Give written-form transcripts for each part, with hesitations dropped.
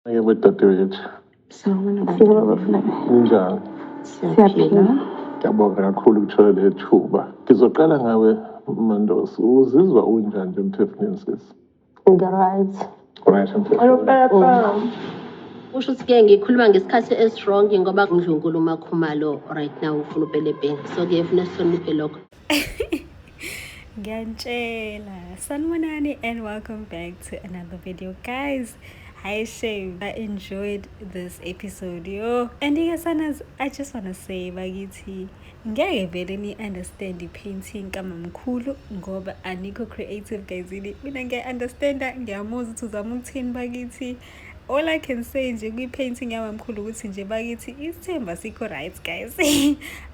Yebo, dadewethu. Sawubona. Yebo, bafuna. Kunjani? Siyaphila. Ngiyabonga kakhulu ukuthola le thuba. Ngizoqala ngawe, Mandosi. Uzizwa unjani nje emphefumulweni, sisi? Ngi-right. Right emphefumulweni. Kusho ukuthi-ke ngikhuluma ngesikhathi esi-wrong ngoba uNdlunkulu uMakhumalo right now ufuna upelepele, so-ke funa sihloniphe lokho. Ngiyantshela. Sanibonani and welcome back to another video, guys. Hi shame. I enjoyed this episode, yo. And sanas, I just wanna say, bakithi, ngeke vele ni-understand i-painting kamamkhulu ngoba anikho creative, guys. Mina ngiya-understanda, ngiyamuzwa ukuthi uzama ukuthini, bakithi. All I can say nje kwi-painting yamamkhulu ukuthi nje, bakithi, isithembu asikho right, guys,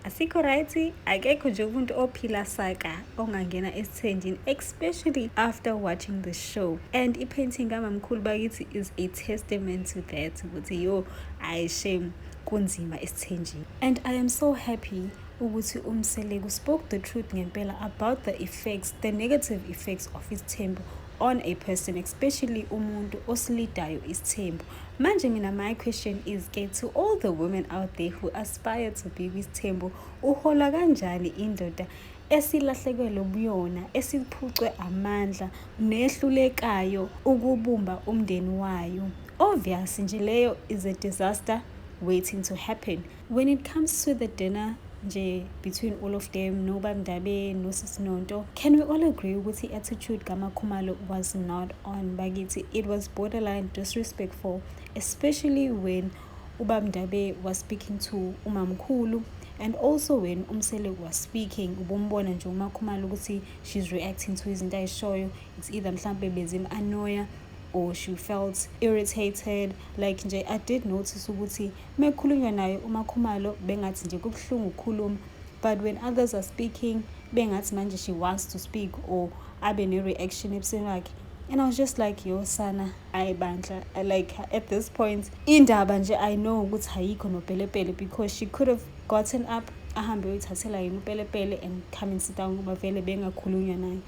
asikho right. Akekho nje umuntu ophila saka ongangena esithenjini, especially after watching the show, and i-painting kamamkhulu, bakithi, is a testament to that, ukuthi yo, ayi shame, kunzima esithenjini. And I am so happy ukuthi uMseleku spoke the truth ngempela about the effects, the negative effects of isithembu on a person, especially umuntu osilidayo isithembu. Manje mina, my question is ke, to all the women out there who aspire to be kwisithembu, uhola kanjani indoda esilahlekelwe buyona, esiphucwe amandla, nehlulekayo ukubumba umndeni wayo? Obvious nje leyo is a disaster waiting to happen. When it comes to the dinner nje between all of them, noBamndabe noSisinonto, can we all agree ukuthi i-attitude kaMakhumalo was not on, bakithi? It was borderline disrespectful, especially when uBamndabe was speaking to umamkhulu and also when uMseleku was speaking. Ubumbona nje uMakhumalo ukuthi she's reacting to izinto ayishoyo. It's either mhlampe bezim-annoya or she felt irritated. Like nje, I did notice ukuthi mekukhulunywa naye uMakhumalo, bengathi nje kubuhlungu ukukhuluma, but when others are speaking, bengathi manje she wants to speak or abe ne-reaction ebusweni bakhe. And I was just like, yo sana, ayi bandla, like at this point indaba nje, I know ukuthi ayikho nopelepele, because she could have gotten up, ahambe uyithathela yena upelepele and come and sit down ngoba vele bengakhulunywa naye.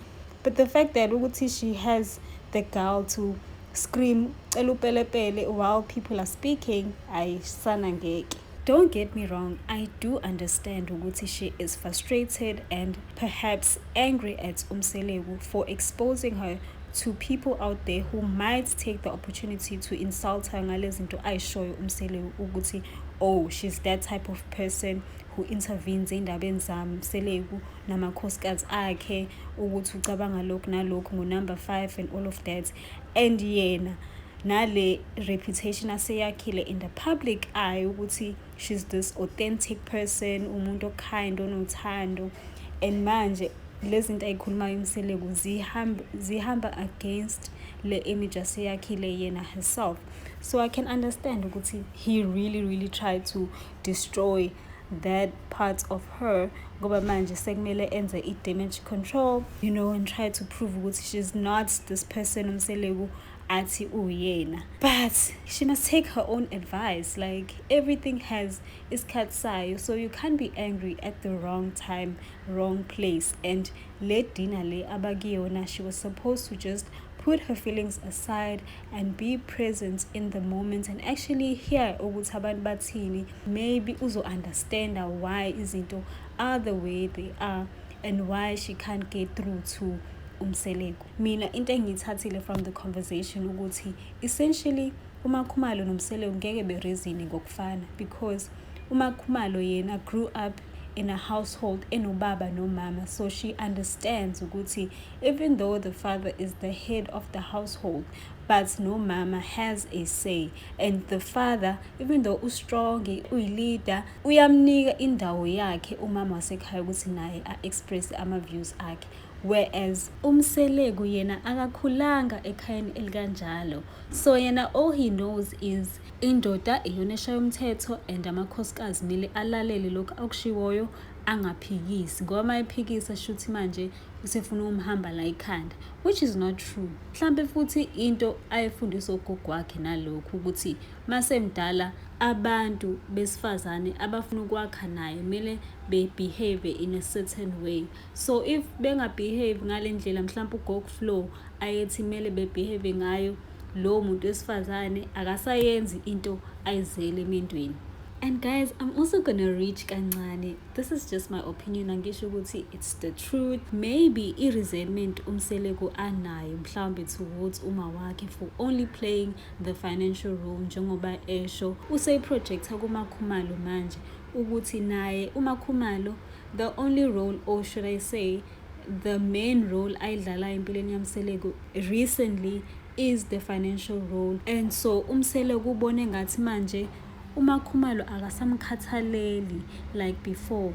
But the fact that ukuthi she has the gall to scream, "Cela upelepele," while people are speaking, ayisana, ngeke. Don't get me wrong, I do understand ukuthi she is frustrated and perhaps angry at uMseleku for exposing her to people out there who might take the opportunity to insult her ngale zinto ayishoyo uMseleku, ukuthi oh, she's that type of person who intervenes ey'ndabeni zaMseleku namakhosikazi akhe, ukuthi ucabanga lokhu nalokhu ngo-number 5 and all of that. And yena nale reputation aseyakhile in the public eye ukuthi she's this authentic person, umuntu o-kind, onothando, and manje lezi zinto ayikhulumayo uMseleku zihamba against le image aseyakhile yena herself. So I can understand ukuthi he really really tried to destroy that part of her, ngoba manje sekumele enze i-damage control and try to prove ukuthi she's not this person uMseleku athi uyena. But she must take her own advice. Like, everything has isikhathi sayo, so you can't be angry at the wrong time, wrong place. And le dinner le abakuyona, she was supposed to just put her feelings aside and be present in the moment and actually hear ukuthi abantu bathini. Maybe uzo-understanda why izinto are the way they are and why she can't get through to uMseleku. Mina into engiyithathile from the conversation ukuthi essentially uMakhumalo noMseleku ngeke be-reason ngokufana, because uMakhumalo yena grew up in a household enobaba nomama, so she understands ukuthi even though the father is the head of the household, but nomama has a say, and the father, even though u-strong, uyi-leader, uyamnika indawo yakhe umama wasekhaya ukuthi naye a-express ama-views akhe, whereas uMseleku yena akakhulanga ekhayeni elikanjalo. So yena, all he knows is indoda iyona eshaya umthetho and amakhosikazi kumele alalele lokhu akushiwoyo, angaphikisi, ngoba uma ephikisa, shuthi manje usefuna ukumhamba la ikhanda, which is not true. Mhlampe futhi into ayefundiswa ugogo wakhe nalokhu, ukuthi masemdala abantu besifazane abafuna ukwakha naye kumele be-behave in a certain way. So if benga-behave ngale ndlela mhlampe ugogo Flo ayethi kumele be-behave ngayo, Lo muntu wesifazane akasayenzi into ayizele emendweni. And guys, I'm also gonna reach kancane. This is just my opinion, angisho ukuthi it's the truth. Maybe i-resentment uMseleku anayo mhlawumbe towards uma wakhe for only playing the financial role, njengoba esho, useyiprojecta kuMakhumalo manje ukuthi naye uMakhumalo, the only role, or should I say the main role ayidlalayo empilweni yaMseleku recently is the financial role. And so uMseleku ubone ngathi manje uMakhumalo akasamkhathaleli like before,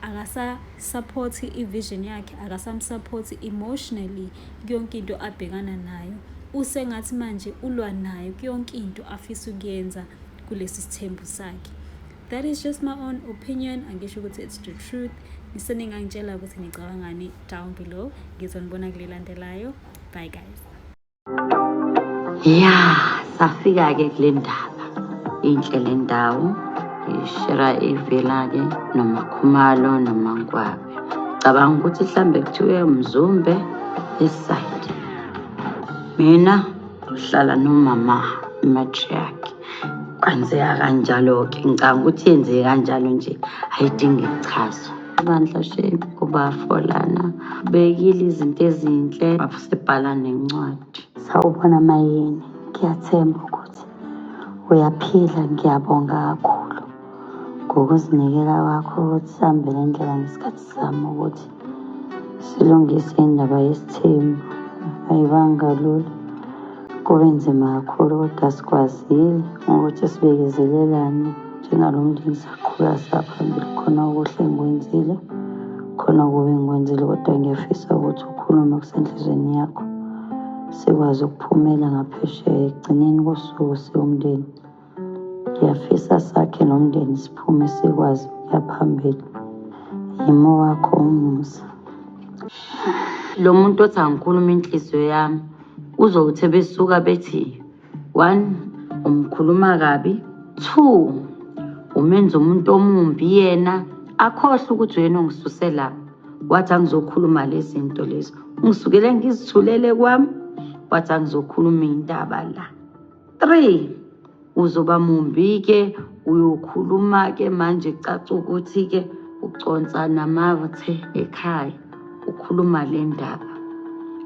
akasa-support i-vision yakhe, akasamsupport emotionally yonke into abhekana nayo. Usengathi manje ulwa naye kuyonke into afisa ukuyenza kulesi sithembu sakhe. That is just my own opinion, angisho ukuthi it's the truth. Niseningangitshela ukuthi nicabangani down below. Ngizonibona kulelandelayo. Bye guys. Ya, safika-ke kule ndaba. Inhle le ndawo. Ishera ivela-ke noMakhumalo noMaNgwabe. Cabanga ukuthi mhlambe kuthiwe Mzumbe this side. Mina uhlala nomama matriarch. Kwenzeka kanjalo-ke. Ngicabanga ukuthi yenzeke kanjalo nje, ayidingi kuchazwa. Bandla shame kubafolana. Bekile izinto ezinhle, wasebhala nencwadi. Sawubona Mayeni, ngiyathemba ukuthi uyaphila. Ngiyabonga kakhulu ngokuzinikela kwakho ukuthi sihambe le ndlela ngesikhathi sami ukuthi silungise indaba yesithembu. Ayibanga lula, kube nzima kakhulu, kodwa sikwazile ukuthi sibekezelelane njengalo mndeni, saqhubeka saphambili. Khona okuhle engikwenzile, khona okubi engikwenzile, kodwa ngiyafisa ukuthi ukhulume okusenhlizweni yakho, sikwazi ukuphumela ngaphesheya ekugcineni kosuku siwumndeni. Ngiyafisa sakhe nomndeni, siphume sikwazi ukuya phambili. Yimo wakho umusa. Lo muntu othi angikhuluma inhliziyo yami uzokuthi besuka bethi, one, umkhuluma kabi, two, umenza umuntu omumbi, yena akhohlwe ukuthi uyena ongisuse lapha wathi angizokhuluma lezi zinto lezi. Ungisukele ngizithulele kwami, wathi angizokhuluma iy'ndaba la. Three, uzoba mumbi-ke, uyokhuluma-ke manje caca ukuthi-ke uconsa namathe ekhaya ukhuluma le ndaba,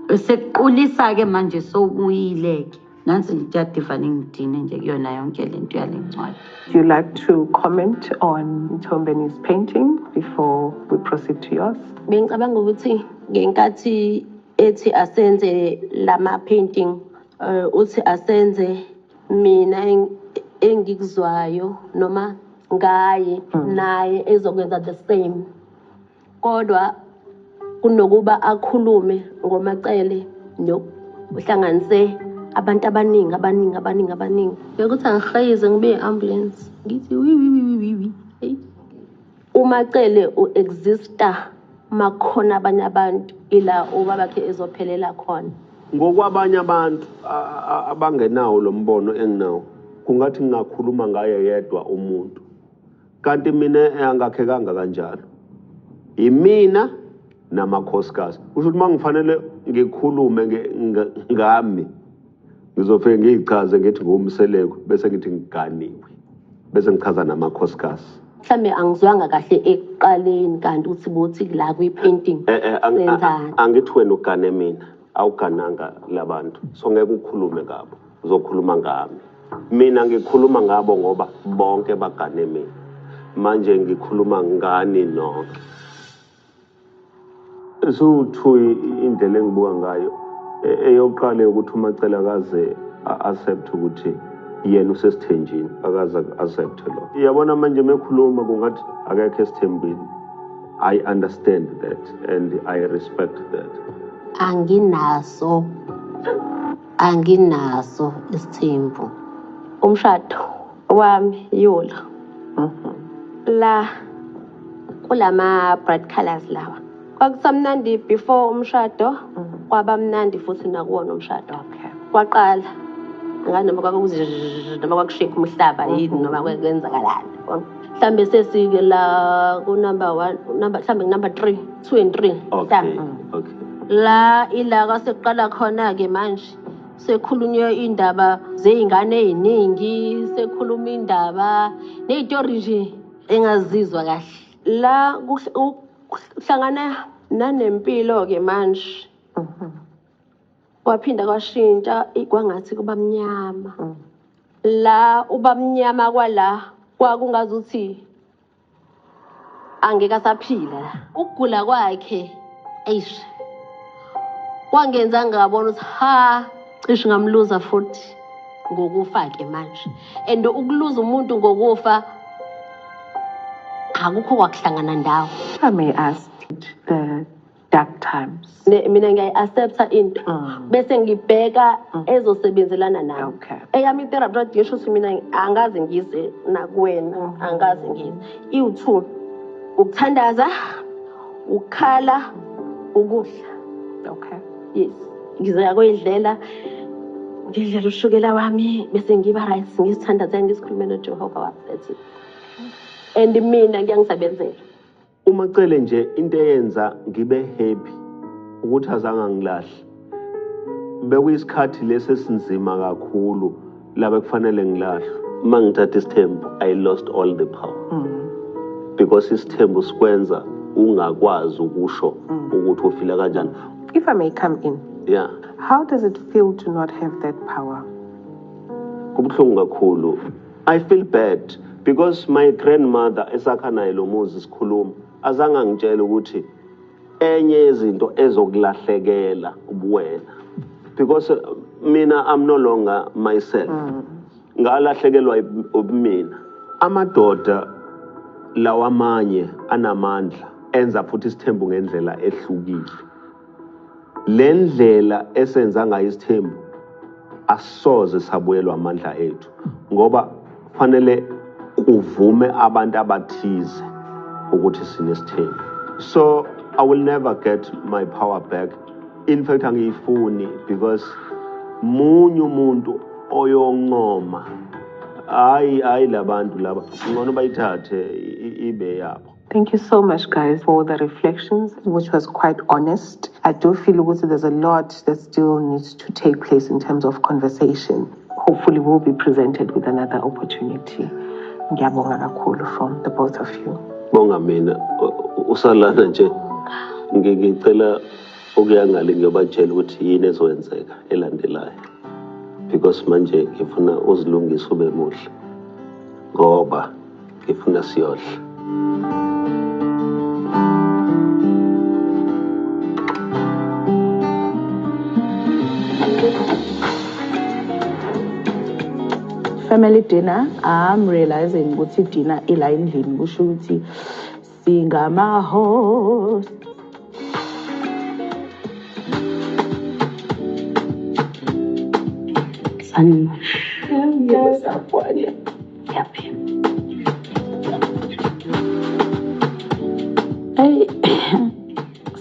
esekuqulisa-ke manje sowubuyile-ke. Nansi nje iyadivane ngidine nje kuyona yonke le nto yale ncwadi. Do you like to comment on Mthombeni's painting before we proceed to yours? Bengicabanga ukuthi ngenkathi ethi asenze lama painting, uthi asenze mina engikuzwayo noma ngaye naye ezokwenza the same, kodwa kunokuba akhulume ngoMacele nokuhlanganise abantu abaningi abaningi abaningi abaningi, bekuthi angihayize ngibe i-ambulance, ngithi wi wi wi wi wi. Hey, uMacele u-exista makhona abanye abantu ila ubabakhe ezophelela khona. Ngokwabanye abantu abangenawo lo mbono enginawo, kungathi ngingakhuluma ngaye yedwa umuntu, kanti mina angakhekanga kanjalo. Imina namakhosikazi, kusho ukuthi uma ngifanele ngikhulume ngami, ngizofike ngiyichaze ngithi nguMseleku, bese ngithi ngiganiwe, bese ngichaza namakhosikazi. Mhlambe angizwanga kahle ekuqaleni, kanti uthi bothi la kwi-painting senzani? Angithi wena ugane mina, awugananga labantu, so ngeke ukhulume ngabo, uzokhuluma ngami. Mina ngikhuluma ngabo ngoba bonke bagane mina. Manje ngikhuluma ngani nonke. So-two indlela engibuka ngayo, eyokuqala ukuthi uMacele akaze a-accept ukuthi yena usesithenjini, akaze accept lo. Iyabona manje mekhuluma kungathi akekho esithembini. I understand that and I respect that. Anginaso isithembu. Umshado wami yola la kulama bright colors lawa, kwakusamnandi before umshado, kwaba mnandi futhi nakuwona umshado. Kwaqala angazi noma kwakuzi noma kwakusheka umhlaba yini noma kwenzakalani. Mhlambe sesike la ku-number one, number mhlambe ku-number three, two and three. Mhlambe la ila kwasekuqala khona-ke manje. Sekhulunywe indaba zey'ngane ey'ningi, sekhuluma indaba ney'tori nje engazizwa kahle. La kuhlangana nanempilo-ke manje. Kwaphinda kwashintsha kwangathi kuba mnyama. La uba mnyama kwala kwakungazuthi angeke asaphila la. Ukugula kwakhe eish kwangenza ngabona ukuthi ha cishe ngamluza futhi ngokufa-ke manje. And ukuluza umuntu ngokufa akukho kwakuhlangana ndawo. If I may ask, the dark times. Mina ngiyayi-accepta into bese ngibheka ezosebenzelana nami. Eyami i-therapy ngisho ukuthi mina angaze ngize nakuwena, angaze ngize. Iwu-two, ukuthandaza, ukukhala, ukudla. Yes. Ngizoya kweyidlela, ngidlela ushukela wami bese ngiba right, ngizithandaze ngisikhulume noJehova wami, that's it. And mina kuyangisebenzela. UMaCele nje into eyenza ngibe happy ukuthi azange angilahle. Bekuyisikhathi lesi esinzima kakhulu la bekufanele ngilahlwe. Uma ngithatha isithembu, I lost all the power. Because isithembu sikwenza ungakwazi ukusho ukuthi ufila kanjani. If I may come in. Yeah. How does it feel to not have that power? Kubuhlungu kakhulu. I feel bad because my grandmother esakha naye lo muzi sikhuluma azange angitshele ukuthi enye yezinto ezokulahlekela ubuwena, because mina I'm no longer myself. Ngalahlekelwa ubumina. Amadoda lawa amanye anamandla enza futhi isithembu ngendlela ehlukile. Le ndlela esenza ngayo isithembu asoze sabuyelwa amandla ethu, ngoba fanele kuvume abantu abathize ukuthi sinesithembu. So I will never get my power back. In fact angiyifuni, because munye umuntu oyoncoma, hayi hayi labantu laba ngcono bayithathe ibe yabo. Thank you so much, guys, for the reflections, which was quite honest. I do feel ukuthi there's a lot that still needs to take place in terms of conversation. Hopefully, we'll be presented with another opportunity. Ngiyabonga kakhulu from the both of you. Bonga mina. Usalana nje ngicela ukuya ngale ngiyobatshela ukuthi yini ezokwenzeka elandelayo, because manje ngifuna uzilungise ube muhle ngoba ngifuna siyodla. Family dinner. I'm realizing ukuthi dinner ila endlini kusho ukuthi singama-host. Sanibona. Yebo, sawubona. Ngiyaphila. Eyi,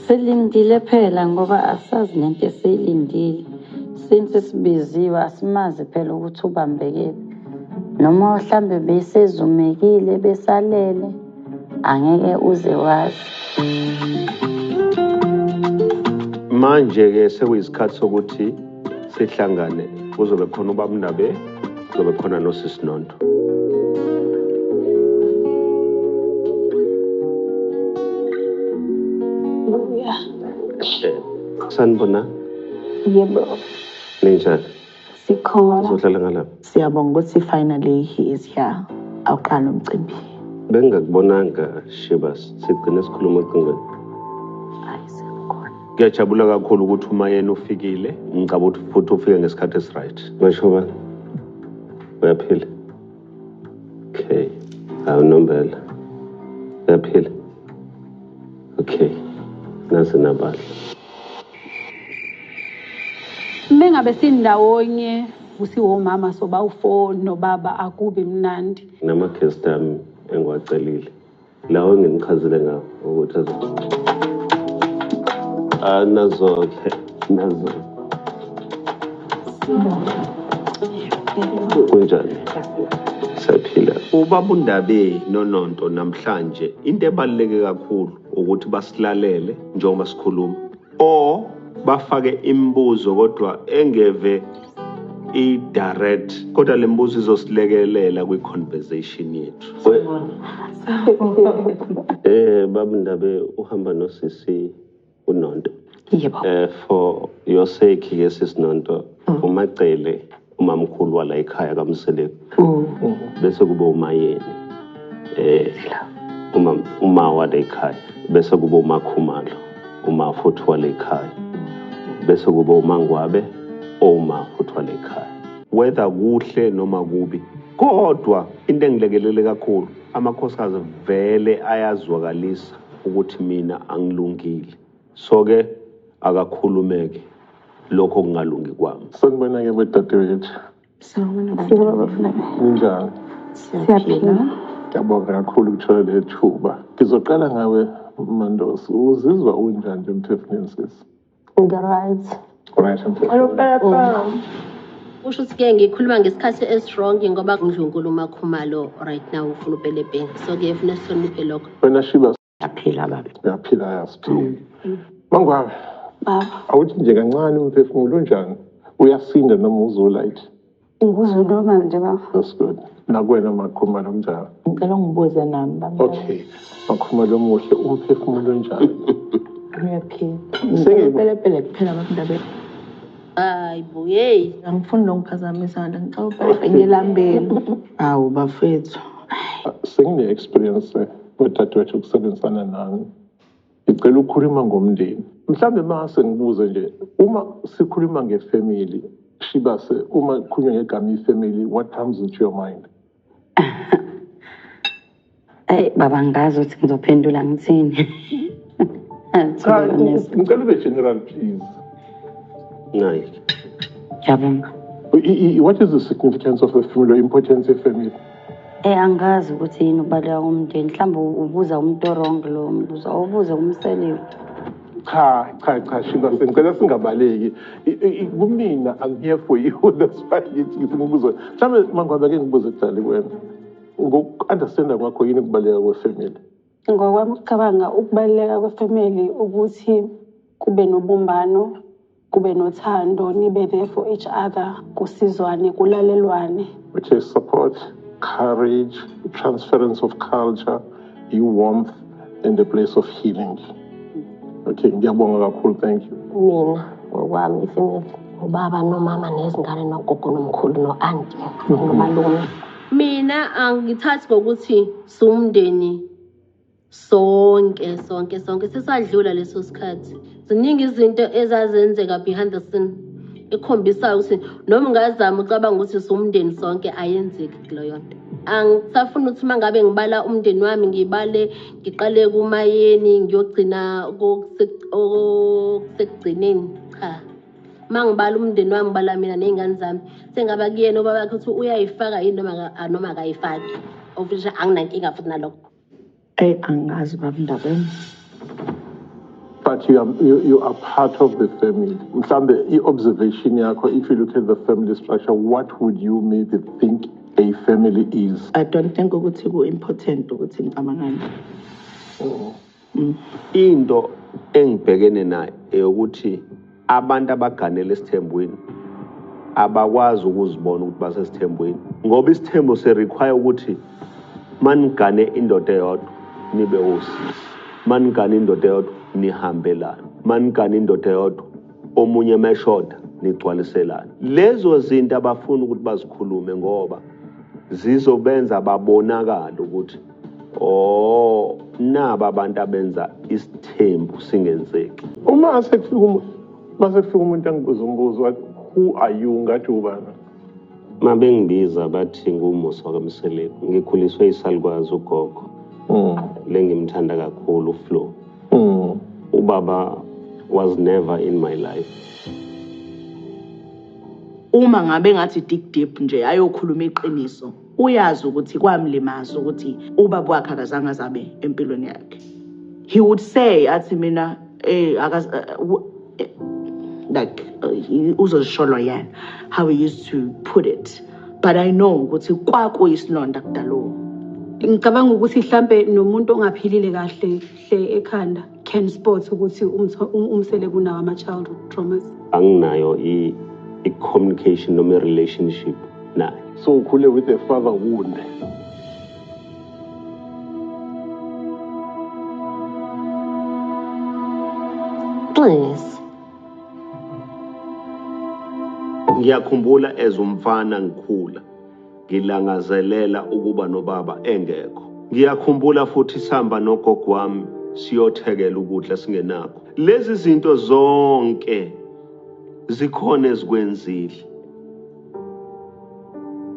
silindile phela ngoba asazi nento esiyilindile. Since sibiziwe asimazi phela ukuthi ubambekephi. Noma mhlambe besezumekile besalele, angeke uze wazi. Manje-ke sekuyisikhathi sokuthi sihlangane, kuzobe khona ubaba uNdabe, kuzobe khona nosisi Nonto. Buya. Sanibona. Yebo. Ninjani? Sikhona. Uzohlala ngalapha. Siyabonga ukuthi finally he is here. Awuqala umcimbi. Bengingakubonanga Shibas, sigcine sikhuluma ocingweni. Hayi, sekukhona. Ngiyajabula kakhulu ukuthi umayeni ufikile. Ngicabanga ukuthi futhi ufike ngesikhathi esi-right. Mashoba, uyaphila? Okay. Hawu Nombela. Uyaphila? Okay. Nase nabahle. Mengabe sindawonye usiwomama soba u-4 nobaba akubi mnandi. Nama-guest ami engiwacelile. Lawo enginichazile ngawo ukuthi azo. Ah, nazo-ke, nazo. Kunjani? Siyaphila. Ubaba uNdabe noNonto namhlanje into ebaluleke kakhulu ukuthi basilalele njengoba sikhuluma. Or Bafake imibuzo kodwa engeve i-direct, kodwa le mibuzo izosilekelela kwi-conversation yethu. Baba Ndabe uhamba nosisi uNonto. Yebo. For your sake ke sisi Nonto, uMacele umamkhulu wala ekhaya kaMseleku. Bese kuba uMayeni. Uma wala ekhaya. Bese kuba uMakhumalo, uma futhi wala ekhaya. Bese kuba uMangwabe, oma futhi wala ekhaya. Whether kuhle noma kubi, kodwa into engilekelele kakhulu, amakhosikazi vele ayazwakalisa ukuthi mina angilungile. So ke akakhulumeke lokho kungalungi kwami. Sanibona-ke bodadewethu. Sawubona baba. Ninjani? Siyaphila. Ngiyabonga kakhulu ukuthola le thuba. Ngizoqala ngawe Mandosi. Uzizwa unjani nje emphefumulweni sisi? Ngi-right. Right emphefumulweni. Kusho ukuthi-ke ngikhuluma ngesikhathi esi-wrong ngoba uNdlunkulu uMakhumalo right now ufuna upelepele. So-ke funa sihloniphe lokho. Wena Shiba? Siyaphila baba. Uyaphila, yasiphila. Mangwabe, Baba. awuthi nje kancane umphefumulo unjani? Uyasinda noma uzo-light? Nguzuluma nje baba. That's good. Nakuwena Makhumalo kunjani? Ngicela ungibuze nami baba. Okay. Makhumalo omuhle, umphefumulo unjani? Uyaphila. Pelepele kuphela baba Ndabeni. Hayi bo, hey. Angifuni nokuphazamisa ngicela upelepele ngilambile. Hawu bafethu. Sengine-experience bodadewethu ukusebenzisana nami. Ngicela ukukhuluma ngomndeni. Mhlambe mase ngibuze nje, uma sikhuluma nge-family, Shibase, uma kukhulunywa ngegama i-family, what comes into your mind? Eyi baba, angazi ukuthi ngizophendula ngithini. Cha, To be honest. ngicela ube general please. Nayi. Ngiyabonga. What is the significance of the family, or importance of family? Angazi ukuthi yini ukubaluleka komndeni. Mhlawumbe ubuza umuntu o-wrong lo mbuzo, awubuze kumseleku. Cha, cha, cha, Shibase, ngicela singabaleki. Kumina, I'm here for you. That's why ngithi ngifuna ukubuza. Mhlawumbe Mangwabe ake ngibuze kuqala kuwena. Ngoku-understanda kwakho yini ukubaluleka kwe-family? Ngokwami ukucabanga ukubaluleka kwe-family ukuthi kube nobumbano, kube nothando, nibe there for each other, kusizwane, kulalelwane. Which is support, courage, transference of culture, i-warmth, and a place of healing. Okay, ngiyabonga kakhulu, thank you. Mina ngokwami i-family ubaba nomama nezingane nogogo nomkhulu no-anti nomalume. Mina angithathi ngokuthi siwumndeni sonke sonke sonke, sesadlula leso sikhathi. Ziningi izinto ezazenzeka behind the scene ekhombisayo ukuthi noma ungazama ucabanga ukuthi siwumndeni sonke, ayenzeki kuleyo nto. Angisafuni ukuthi uma ngabe ngibala umndeni wami ngibale ngiqale kumayeni ngiyogcina okusekugcineni. Cha, uma ngibala umndeni wami ngibala mina ney'ngane zami, sengaba kuyena ubaba wakhe ukuthi uyayifaka yini noma akayifaki, of which anginankinga futhi nalokho. Eyi angazi baba Ndabeni. But you are part of the family. Mhlambe i-observation yakho, if you look at the family structure, what would you maybe think a family is? I don't think ukuthi ku-important ukuthi ngicabangani. Into engibhekene nayo eyokuthi abantu abaganele esithembweni abakwazi ukuzibona ukuthi basesithembweni, ngoba isithembu se-require ukuthi manigane indoda eyodwa nibe osisi, manigane indoda eyodwa nihambelane, manigane indoda eyodwa omunye meshoda nigcwaliselane. Lezo zinto abafuni ukuthi bazikhulume ngoba zizobenza babonakale ukuthi oh, naba abantu abenza isithembu singenzeki. Uma sekufika umuntu angibuza umbuzo wathi, "Who are you?" Ngathi ubani? Uma bengibiza bathi nguMusa wakaMseleku, ngikhuliswe isalukwazi ugogo lengimthanda kakhulu uFlo. Ubaba was never in my life. Uma ngabe ngathi dig deep nje ayokhuluma iqiniso, uyazi ukuthi kwamlimaza ukuthi ubaba wakhe akazange azabe empilweni yakhe. He would say athi mina like uzozisholo yena how he used to put it, but I know ukuthi kwakuyisilonda kudalo. Ngicabanga ukuthi mhlambe nomuntu ongaphilile kahle hle ekhanda. can spot ukuthi uMseleku unawo ama-childhood traumas. Anginayo i-communication noma i-relationship naye. So ukhule with a father wound. Please. Ngiyakhumbula as umfana ngikhula ngilangazelela ukuba nobaba engekho. Ngiyakhumbula futhi sihamba nogogo wami siyothekela ukudla singenakho. Lezi zinto zonke zikhona ezikwenzile.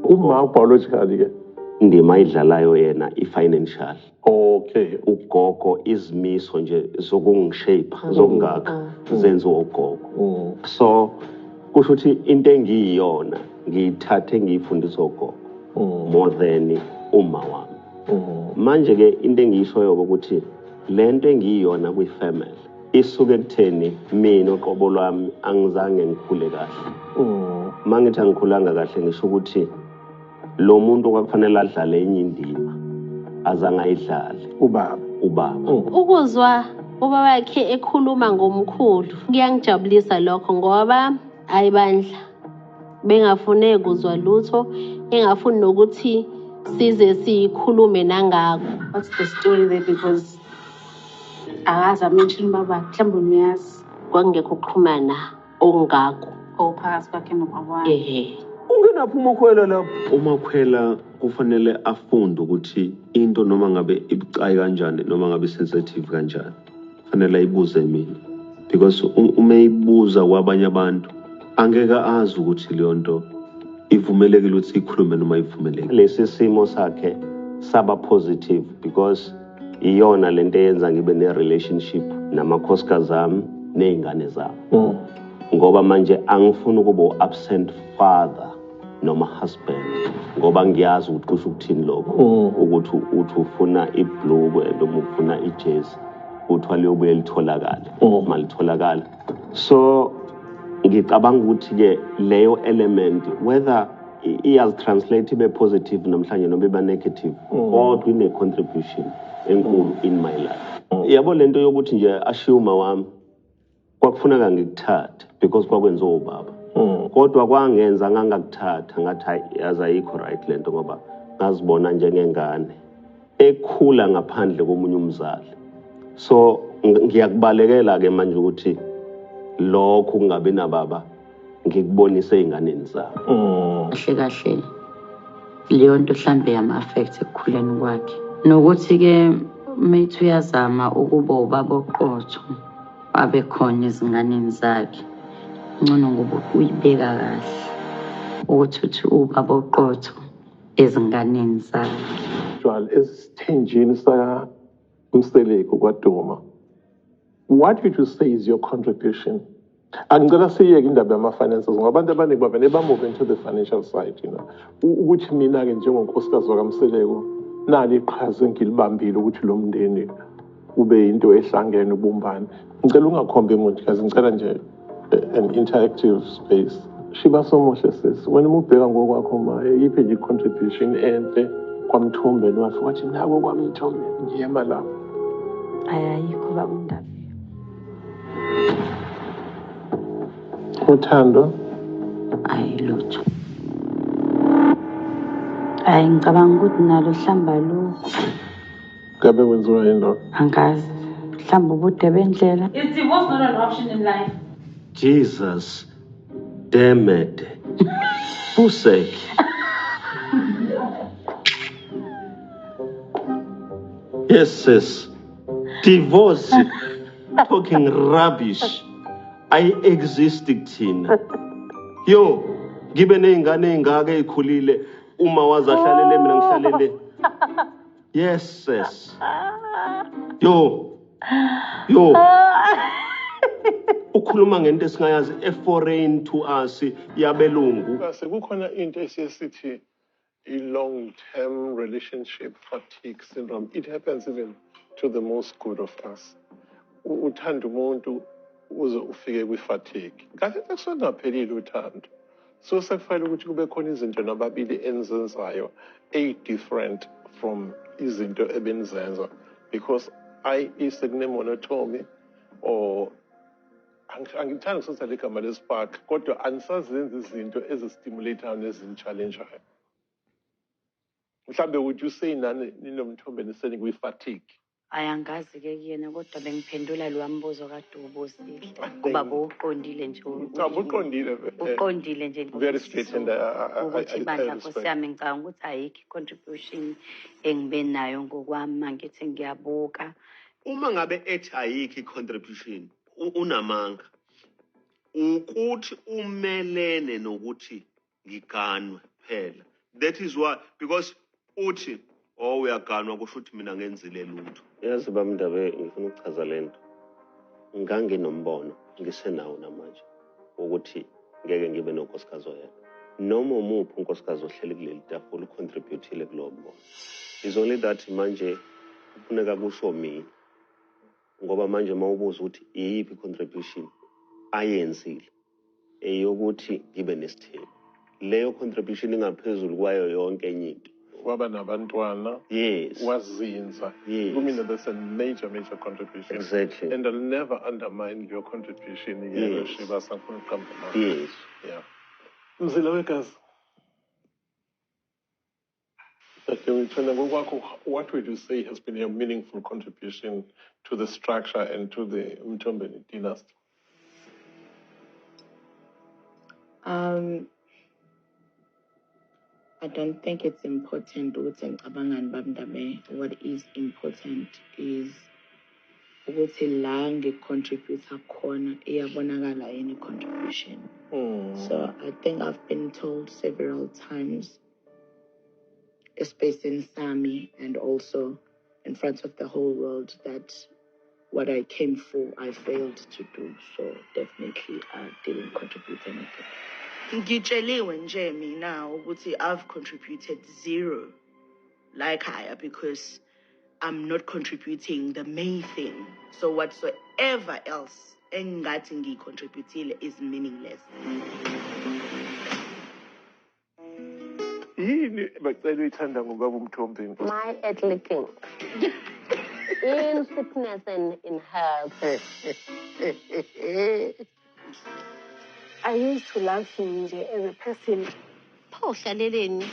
Uma biologically ke Indima ayidlalayo yena i-financial. Okay. Ugogo izimiso nje zokungishape, zokungakha zenziwa ugogo. So kusho ukuthi into engiyiyona ngiyithathe ngiyifundise ugogo more than uma wami. Manje ke into engiyishoyo ukuthi lento engiyiyona kwi-family isuke ekutheni mina uqobo lwami angizange ngikhule kahle. Mangithi angikhulanga kahle ngisho ukuthi lo muntu kwakufanele adlale enye indima azange ayidlale. Ubaba. Ubaba. Ukuzwa ubaba wakhe ekhuluma ngomkhulu kuyangijabulisa lokho ngoba ayibandla bengafune kuzwa lutho, engafuni nokuthi size sikhulume nangako. What's the story there? Because akaze amention ubaba, mhlawumbe uyazi. Kwakungekho ukuxhumana okungako ophakathi kwakhe nobaba wakhe. Ehe. Ungenaphi uMakhwela lapho? UMakhwela kufanele afunde ukuthi into noma ngabe ibucayi kanjani noma ngabe sensitive kanjani kufanele ayibuze mina, because uma eyibuza kwabanye abantu angeke azi ukuthi leyo nto ivumelekile ukuthi ikhulume noma ivumelekile. Lesi simo sakhe saba positive because iyona lento eyenza ngibe ne-relationship namakhosikazi ami ney'ngane zami. Ngoba manje angifuni ukuba u-absent father noma husband, ngoba ngiyazi ukuthi kusho ukuthini lokho. Ukuthi uthi ufuna ibhlukwe noma ufuna ijezi, kuthiwa liyobuye litholakale. Malitholakala. So ngicabanga ukuthi-ke leyo element, whether iyazi-translate ibe positive namhlanje noma iba negative, kodwa ine-contribution enkulu in my life. Yabo lento yokuthi nje ashiye uma wami kwakufuneka ngikuthathe because kwakwenziwa ubaba. Kodwa kwangenza ngangakuthatha ngathi hayi yazi ayikho right lento, ngoba ngazibona njengengane ekhula ngaphandle komunye umzali. So ngiyakubalekela ke manje ukuthi lokho kungabi nababa ngikubonise ey'nganeni zami. Kahle kahle leyo nto mhlambe yama-affect ekukhuleni kwakhe, nokuthi-ke mithi uyazama ukuba ubaba oqotho abe khona ezinganeni zakhe, ngcono ngoba uyibeka kahle ukuthi uthi ubaba oqotho ezinganeni zakhe. Jwale esithenjini sakaMseleku kwaDuma, what would you say is your contribution? Angicela siyeke indaba yama-finances ngoba abantu abaningi bavele ba-move into the financial side. Ukuthi mina-ke njengonkosikazi wakaMseleku nali iqhaza engilibambile ukuthi lo mndeni ube into ehlangene ubumbane. Ngicela ungakhombi muntu kazi, ngicela nje an interactive space. Shiba somuhle sisi, wena uma ubheka ngokwakho ma, yiphi nje i-contribution enhle kwaMthombeni wafika wathi nako kwaMthombeni ngiyema lapho? Ayikho baba uNdaba. Uthando? Ayi lutho. Hayi ngicabanga ukuthi nalo hlamba lokhu. Ngabe kwenziwa yini lokho? Angazi. Mhlawumbe ubude bendlela. Is divorce not an option in life? Jesus damn it. Fusek. Yes, sis. Divorce. Talking rubbish. I exist kuthina. Yo, ngibe ney'ngane ey'ngaka ey'khulile uma waze ahlalele mina ngihlalele. Yes, sis. Yo. Yo. Ukhuluma ngento esingayazi, e-foreign to us, yabelungu. Sekukhona into esiye sithi i-long term relationship fatigue syndrome. It happens even to the most good of us. Uthanda umuntu uze ufike kwi-fatigue. Kahle sekungaphelile uthando, so sekufanele ukuthi kube khona izinto nababili enizenzayo eyi-different from izinto ebenizenza because I.e. sekune-monotony or angithandi ukusebenzisa le gama le-spark, kodwa anisazenzi izinto ezistimulate-ayo nezini-challenge-ayo. Mhlambe would you say nani ninoMthombeni senikwi-fatigue? Hhayi, angazi-ke kuyena, kodwa bengiphendula lowa mbuzo kade uwubuzile. Kuba bowuqondile nje. Cha, buqondile vele. Uqondile nje. Very straight and ukuthi I ibandla respect. Nkosi yami, ngicabanga ukuthi ayikho i-contribution engibe nayo ngokwami uma ngithi ngiyabuka. Uma ngabe ethi ayikho i-contribution, unamanga. Ukuthi umelene nokuthi ngiganwe phela. That is why, because uthi, oh, uyaganwa, kusho ukuthi mina ngenzile lutho. Yazi bamndabe, ngifuna ukuchaza lento. Nganginombono, ngisenawo namanje, ukuthi ngeke ngibe nonkosikazi oyedwa. Noma umuphi unkosikazi ohleli kuleli tafula ucontribute-ile kulowo mbono. It's only that manje kufuneka kusho mina. Ngoba manje uma ubuza ukuthi iyiphi i-contribution ayenzile, eyokuthi ngibe nesithembu. Leyo contribution ingaphezulu kwayo yonke enye into. Waba nabantwana. Yes. Wazinza. Yes. Kumina that's a major, major contribution. Exactly. And I'll never undermine your contribution. Yena Yes. Shibasa, ngifuna ukuqamba amanga. Yes. Yeah. Mzila wegazi. Dadewethu, ngokwakho, what would you say has been your meaningful contribution to the structure and to the Mthombeni dynasty? I don't think it's important ukuthi ngicabangani bab'Ndabe. What is important is ukuthi la ngi-contribute khona iyabonakala yini contribution. So I think I've been told several times, especially in Sami and also in front of the whole world, that what I came for, I failed to do. So definitely I didn't contribute anything. Ngitsheliwe nje mina ukuthi I've contributed zero like higher because I'm not contributing the main thing. So whatsoever else engathi ngiyicontributile is meaningless. Yini bacela uyithanda ngobaba uMthombeni? My earthly king. In sickness and in health. I used to love him nje as a person. Pho uhlaleleni?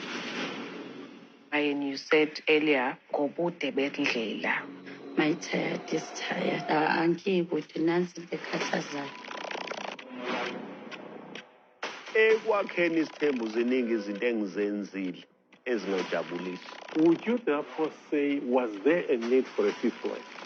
And you said earlier, ngobude bendlela. My tired is tired. Angikude nansi into ekhathazayo. Ekwakheni isithembu ziningi izinto engizenzile ezingajabulisi. Would you therefore say, was there a need for a fifth wife?